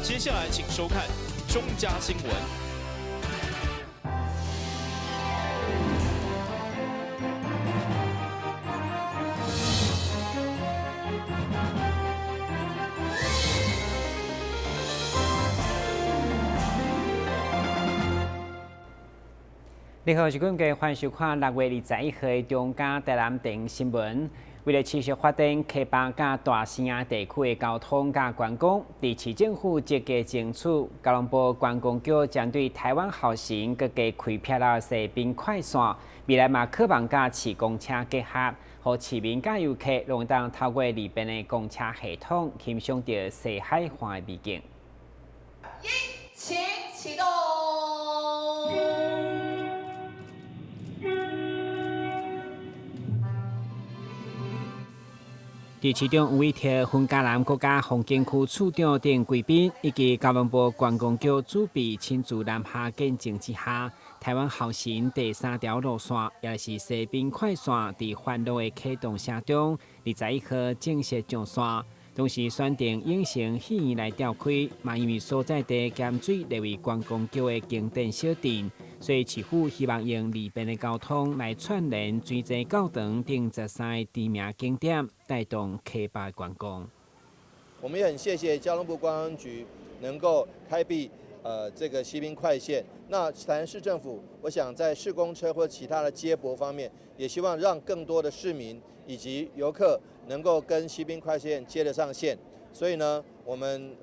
接下來請收看中嘉新聞。你好，是今日歡迎收看6月21號的中嘉台南電新聞。為了持續發展溪壩佮大城地區的交通佮觀光，佇市政府積極爭取，交通部觀光局針對台灣好行閣加開闢了西濱快線，未來嘛渴望佮市公車結合，予市民佮遊客攏會當透過利便的公車系統，欣賞著西海岸的美景。引擎啟動。佇市長委託雲嘉南國家風景區處長等貴賓，以及交通部觀光局主筆親自南下見證之下，台灣好行第三條路線，也就是西濱快線，佇歡樂的啟動聲中，21號正式上線。同時選定影城戲院來調開，嘛因為所在地鹹水列為觀光局的經典小鎮，所以市府希望用利便的交通來串聯水濟教堂等13個知名景點，帶動溪壩觀光。我們也很謝謝交通部觀光局能夠開闢這個西濱快線。那台南市政府，我想在市公車或其他的接駁方面，也希望讓更多的市民以及遊客能夠跟西濱快線接得上線。所以呢，我們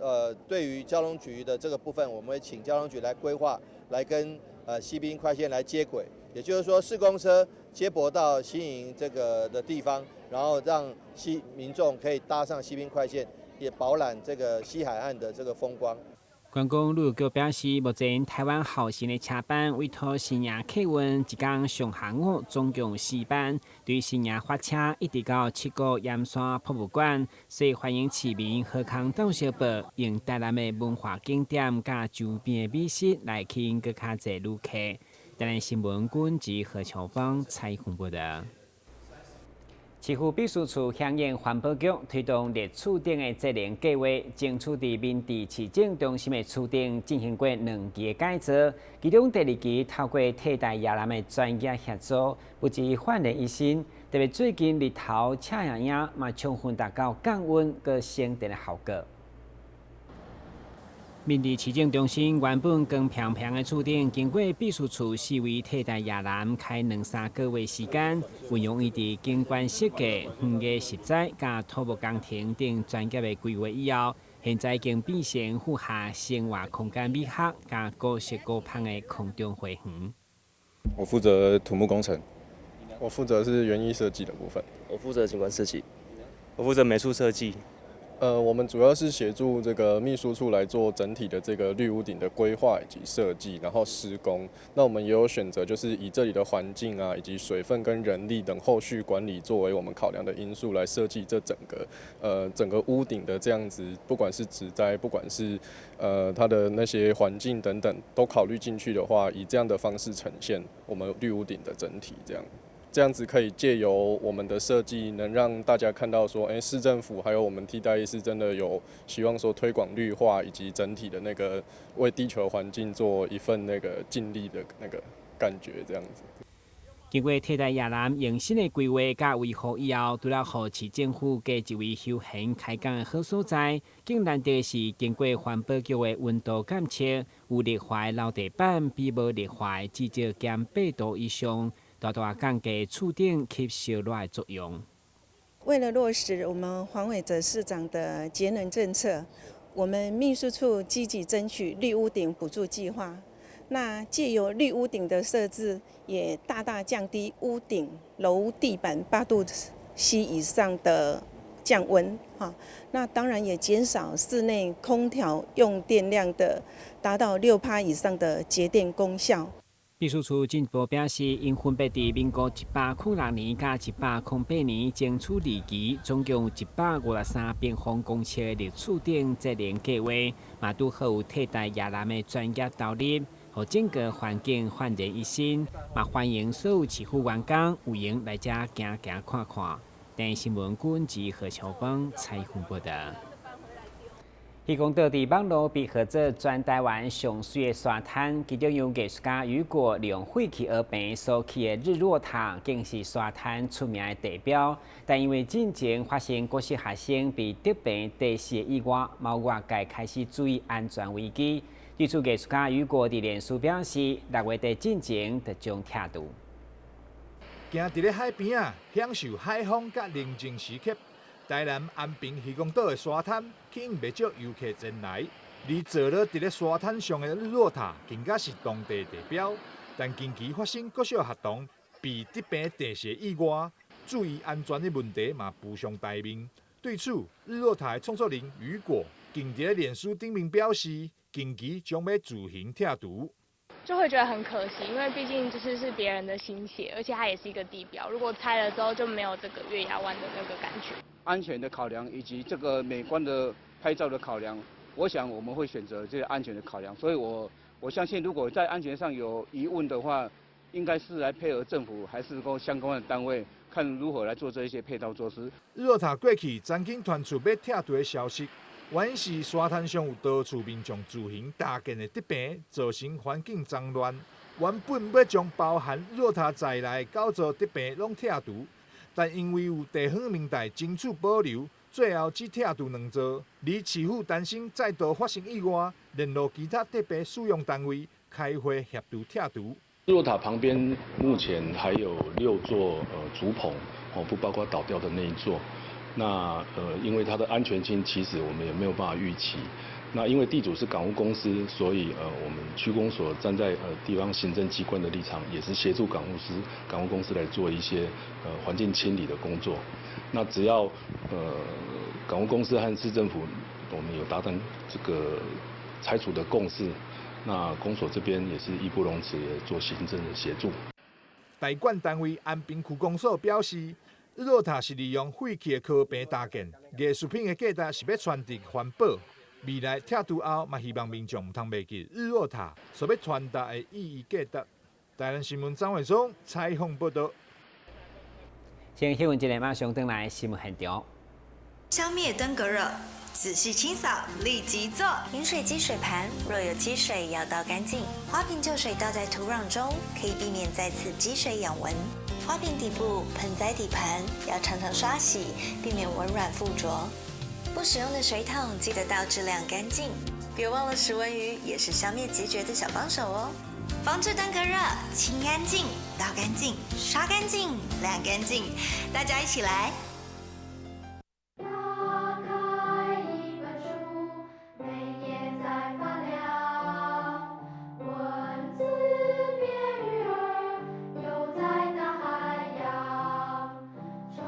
對於交通局的這個部分，我們會請交通局來規劃，來跟西濱快線來接軌。也就是說，市公車接駁到新營這個的地方，然後讓西民眾可以搭上西濱快線，也飽覽這個西海岸的這個風光。觀光旅遊局表示，目前台灣好行的車班委託新營客運一工上下午總共4班，對新營發車一直到七股鹽山博物館，所以歡迎市民荷空鬥相報，用台南的文化景點佮周邊的美食來吸引閣較濟旅客。台南新聞君及何秋芳採訪報導。市府秘書處響應環保局推動綠厝頂的節能計劃，爭取佇明治市政中心的厝頂進行過兩期的改造，其中第二期透過替代越南的專業協助，不止煥然一新，特別最近日頭赤炎炎，嘛充分達到降溫佮省電的效果。明治市政中心原本光平平的厝頂，經過秘書處四位替代越南開兩三個月時間，運用伊佇景觀設計、園藝石材、佮土木工程等專業的規劃以後，現在已經變成符合生活空間美學佮古色古香的空中花園。我負責土木工程，我負責是園藝設計的部分，我負責景觀設計，我負責美術設計。我們主要是協助這個秘書處來做整體的這個綠屋頂的規劃以及設計，然後施工。那我們也有選擇，就是以這裡的環境啊，以及水分跟人力等後續管理作為我們考量的因素來設計這整個屋頂的這樣子，不管是植栽，不管是它的那些環境等等，都考慮進去的話，以這樣的方式呈現我們綠屋頂的整體這樣。這樣子可以借由我們的設計，能讓大家看到說，市政府還有我們替代役是真的有希望說推廣綠化以及整體的那個為地球環境做一份那個盡力的那個感覺，這樣子。經過替代越南用新的規劃佮維護以後，除了予市政府加一位休閒開講的好所在，更難得的是經過環保局的溫度檢測，有綠化的樓地板比無綠化的至少減8度以上。大大降低厝頂吸燒熱的作用。為了落實我們黃偉哲市長的節能政策，我們秘書處積極爭取綠屋頂補助計劃。那借由綠屋頂的設置，也大大降低屋頂樓地板8度C 以上的降溫，哈。那當然也減少室內空調用電量的達到6%以上的節電功效。秘書處進一步表示，𪜶分別佇民國106年佮108年爭取二期，總共153平方公尺的綠厝頂節能計劃，嘛拄好有替代越南的專業投入，予整個環境煥然一新。嘛歡迎所有市府員工有閒來遮行行看看。電視新聞君及何秋芳採訪報導。漁光島佇網路被號做全台灣上媠的沙灘，其中由藝術家雨果利用廢棄鵝棚所起的日落塔，更是沙灘出名的地標。但因為進前發生國小學生被竹棚跌死的意外，嘛有外界開始注意安全危機。對此，藝術家雨果佇臉書表示，6月底進前就將拆除。行佇咧海邊仔，享受海風佮寧靜時刻。台南安平漁光島的沙灘吸引袂少遊客前來，而坐落佇咧沙灘上的日落塔，更加是當地地標。但近期發生國小學童被竹棚跌死意外，注意安全的問題嘛浮上台面。對此，日落塔的創作人雨果近佇咧臉書頂面表示，近期將欲自行拆除。就會覺得很可惜，因為畢竟就是是別人的心血，而且它也是一個地標。如果拆了之後，就沒有這個月牙灣的那個感覺。安全的考量以及這個美觀的拍照的考量，我想我們會選擇這個安全的考量。所以我相信，如果在安全上有疑問的話，應該是來配合政府，還是說相關的單位，看如何來做這一些配套措施。日落塔過去曾經傳出欲拆除的消息，原因是沙灘上有多處民眾自行搭建的竹棚，造成環境髒亂。原本欲將包含日落塔在內9座竹棚攏拆除。但因為有地方民代爭取保留，最後只拆除2座。而市府擔心再度發生意外，聯絡其他竹棚使用單位開會協助拆除。日落塔旁邊目前還有6座竹棚，哦，不包括倒掉的那一座。那因為它的安全性，其實我們也沒有辦法預期。那因為地主是港務公司，所以我們區公所站在地方行政機關的立場，也是協助港務公司來做一些環境清理的工作。那只要港務公司和市政府我們有達成這個拆除的共識，那公所這邊也是義不容辭也做行政的協助。代管單位安平區公所表示，日落塔是利用廢棄的柯棚搭建，藝術品的價值是欲傳遞環保。未來拆除後，嘛希望民眾毋通袂記日落塔所欲傳達的意義價值。台南新聞張偉忠採訪報導。先新聞一下，馬上轉來新聞現場。消滅登革熱，仔細清掃，立即做。飲水機水盤若有積水，要倒乾淨。花瓶舊水倒在土壤中，可以避免再次積水養蚊。花瓶底部、盆栽底盤要常常刷洗，避免蚊卵附着。不使用的水桶記得倒置晾乾淨。別忘了食蚊魚也是消滅孑孓的小幫手哦。防治登革熱，清乾淨、倒乾淨、刷乾淨、晾乾淨，大家一起來。打開一本書，每頁在發亮，文字變魚兒，游在大海洋，充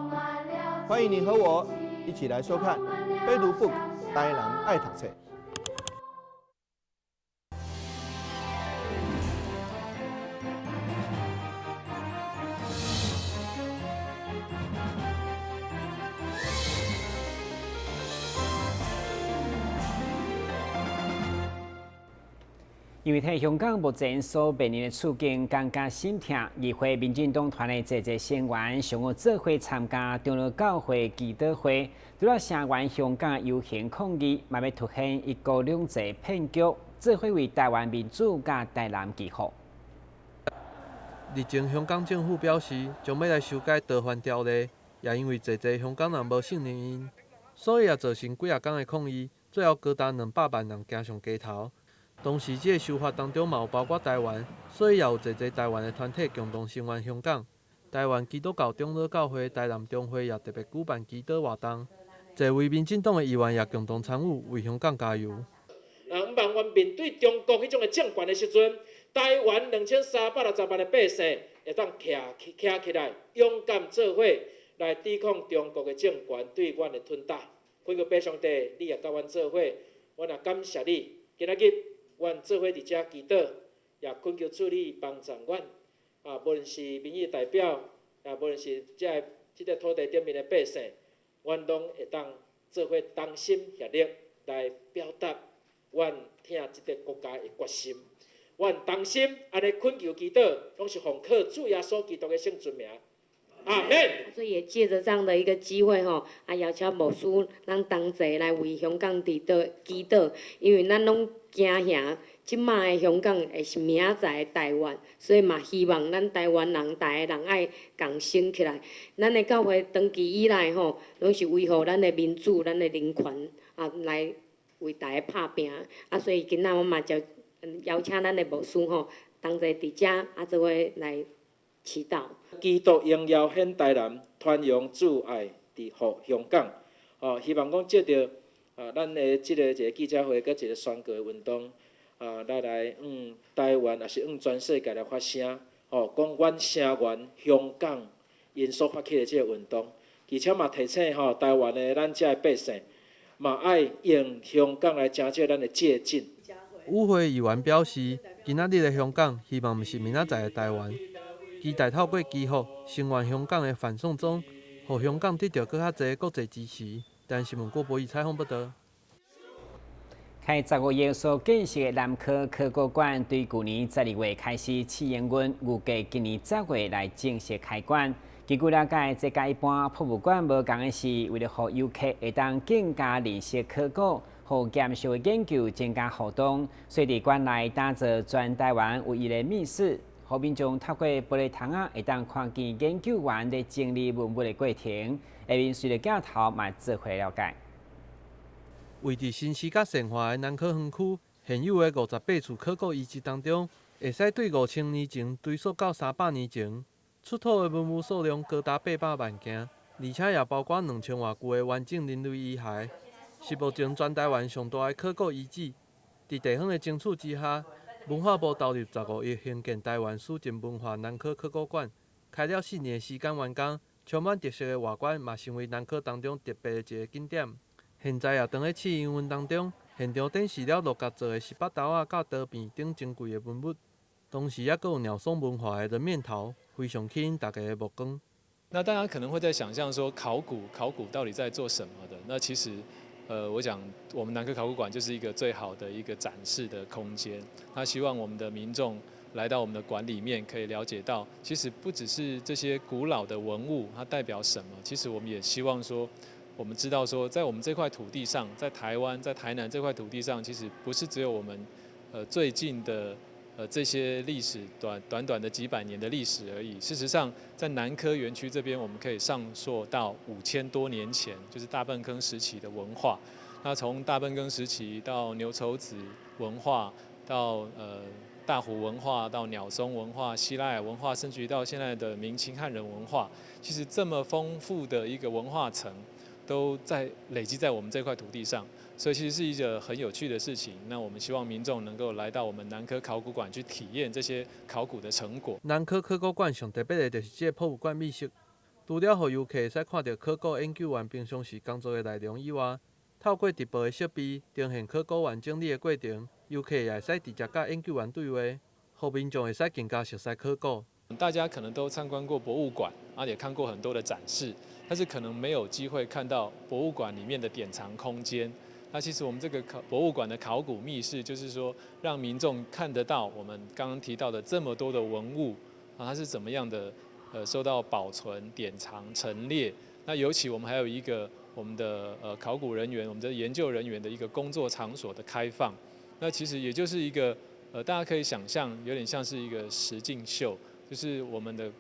滿了。歡迎你和我一起來收看《非讀 book 台南愛讀冊》。因為替香港目前所面臨的處境感覺心痛，議會民進黨團的濟濟成員上午做伙參加長老教會祈禱會，除了聲援香港遊行抗議，嘛欲凸顯一國兩制騙局，做伙為台灣民主佮台南祈福。日前，香港政府表示將欲來修改逃犯條例，也因為濟濟香港人無信任𪜶，所以也造成幾仔工的抗議，最後高達200萬人行上街頭。同時，這个修法當中嘛有包括台灣，所以也有濟濟台灣的團體共同聲援香港。台灣基督教長老教會台南中會也特別舉辦祈禱活動，濟位民進黨的議員也共同參與，為香港加油。啊，毋茫阮面對中國彼種的政權的時陣，台灣2360萬的百姓會當徛起來，勇敢做伙來抵抗中國的政權對阮的吞打。懇求父上帝，你也佮阮做伙，阮也感謝你。今仔日阮做伙佇遮祈禱，也懇求主你幫助阮。啊，無論是民意代表，也無論是這個土地頂面的百姓，阮攏會當做伙同心協力來表達阮疼這個國家的決心。阮同心按呢懇求祈禱，攏是奉靠主耶穌基督的聖尊名。阿門。所以也借著這樣的一個機會吼，啊邀請牧師咱同齊來為香港祈禱祈禱，因為咱攏驚嚇，這馬的香港會是明仔載的台灣，所以嘛希望咱台灣人逐个人愛共心起來。咱的教會長期以來吼，攏是維護咱的民主、咱的人權啊，來為大家拍拚。啊，所以今仔我嘛就邀請咱的牧師吼，同齊佇遮啊做伙來祈禱。基督榮耀顯台南，傳揚主愛佇予香港。哦，希望講藉著啊，咱的這個一個記者會，佮一個宣告的運動，啊，來來向台灣，抑是向全世界來發聲，哦，講阮聲援香港𪜶所發起的這個運動，而且嘛提醒吼台灣的咱遮的百姓，嘛愛用香港來成做咱的借鏡。與會議員表示，今仔日的香港，希望毋是明仔載的台灣。期待透過祈福，聲援香港的反送中，予香港得著閣較濟國際支持。台新聞郭博義採訪報導。開15億所建設的南科考古館，對舊年12月開始試營運，預計今年10月來正式開館。根據了解，這佮一般博物館無仝的是，為了予遊客會當更加認識考古，予嚴肅的研究增加互動，所以佇館內打造全台灣唯一的密室，予民眾透過玻璃窗仔會當看見研究員佇整理文物的過程，下面隨著鏡頭嘛做伙了解。位佇新市佮善化的南科園區，現有的58處考古遺跡當中，會使對5000年前追溯到300年前，出土的文物數量高達800萬件，而且也包括2000外具的完整人類遺骸，是目前全台灣上大的考古遺址。佇地方的爭取之下，文化部投入15億興建台灣史前文化南科考古館，開了4年時間完工，充滿特色的外觀嘛成為南科當中特別的一個景點。現在也當咧試營運當中，現場展示了鹿角做的十八兜仔佮刀片等珍貴的文物，同時猶閣有鳥松文化的人面頭，非常吸引大家的目光。那大家可能會在想象說，考古考古到底在做什麼的？那其實，我想我們南科考古館就是一個最好的一個展示的空間。那希望我們的民眾來到我們的館裡面，可以了解到，其實不只是這些古老的文物，它代表什麼？其實我們也希望說，我們知道說，在我們這塊土地上，在台灣，在台南這塊土地上，其實不是只有我們，最近的，這些歷史短短短的幾百年的歷史而已。事實上，在南科園區這邊，我們可以上溯到5000多年前，就是大坌坑時期的文化。那從大坌坑時期到牛稠子文化，到大湖文化，到鳥松文化、西拉雅文化，甚至於到現在的明清漢人文化，其實這麼豐富的一個文化層，都在累積在我們這塊土地上，所以其實是一個很有趣的事情。那我們希望民眾能夠來到我們南科考古館去體驗這些考古的成果。南科考古館上特別的就是這個博物館密室，除了予遊客會使看著考古研究員平常時工作的內容以外，透過直播的設備呈現考古員整理的過程，遊客也會使直接佮研究員對話，予民眾會使更加熟悉考古。大家可能都參觀過博物館，啊，也看過很多的展示，但是可能沒有機會看到博物館裡面的典藏空間。那其實我們這個考博物館的考古密室，就是說讓民眾看得到我們剛剛提到的這麼多的文物啊，它是怎麼樣的受到保存、典藏、陳列。那尤其我們還有一個我們的考古人員、我們的研究人員的一個工作場所的開放。那其實也就是一個大家可以想象，有點像是一個實境秀。就是我們的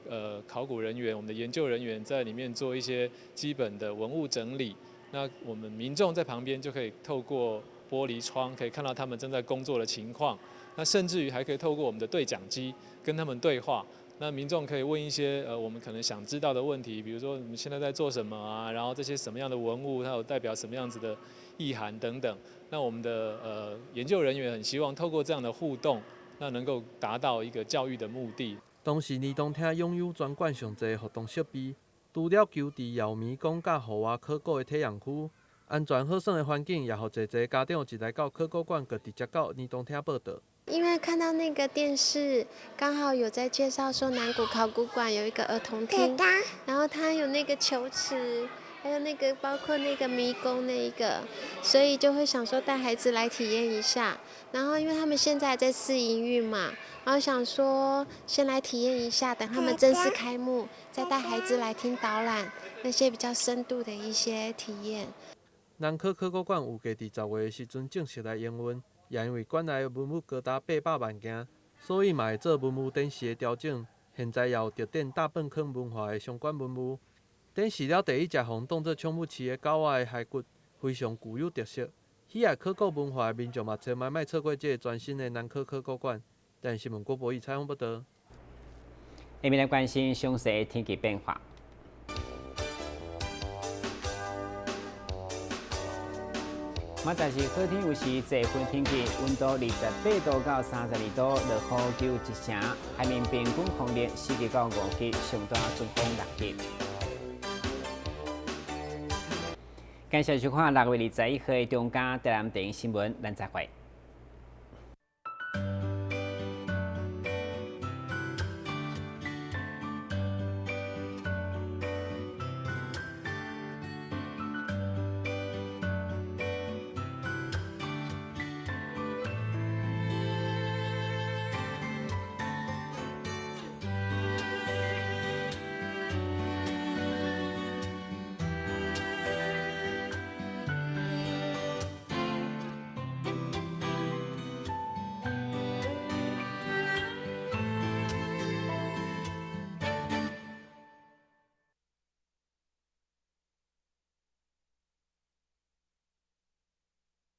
考古人員、我們的研究人員在裡面做一些基本的文物整理，那我們民眾在旁邊就可以透過玻璃窗可以看到他們正在工作的情況，那甚至於還可以透過我們的對講機跟他們對話。那民眾可以問一些我們可能想知道的問題，比如說你們現在在做什麼啊，然後這些什麼樣的文物，它有代表什麼樣子的意涵等等。那我們的研究人員很希望透過這樣的互動，那能夠達到一個教育的目的。同時，兒童廳擁有全館上濟活動設備，除了球池、搖迷宮佮戶外考古的體驗區，安全好耍的環境，也予濟濟家長一來到考古館，就直接到兒童廳報到。因為看到那個電視，剛好有在介紹說南谷考古館有一個兒童廳，然後它有那個球池，還有那個包括那個迷宮那一個，所以就會想說帶孩子來體驗一下。然後因為他們現在還在試營運嘛，然後想說先來體驗一下，等他們正式開幕，再帶孩子來聽導覽，那些比較深度的一些體驗。南科考古館預計佇10月的時陣正式來營運，也因為館內文物高達800萬件，所以嘛會做文物展示的調整。現在也有特展大坌坑文化的相關文物，展示了第一隻予當做寵物飼的狗仔的骸骨，非常具有特色。喜愛考古文化的民眾嘛，千萬莫錯過這个全新的南科考古館。電視新聞郭博義採訪報導。下面來關心詳細的天氣變化。明仔是好天，有時濟雲天氣，溫度28度到32度，落雨只有一成。海面平均風力4級到5級，上大陣風6級。感謝收看6月21號的中嘉台南電視新聞，咱再會。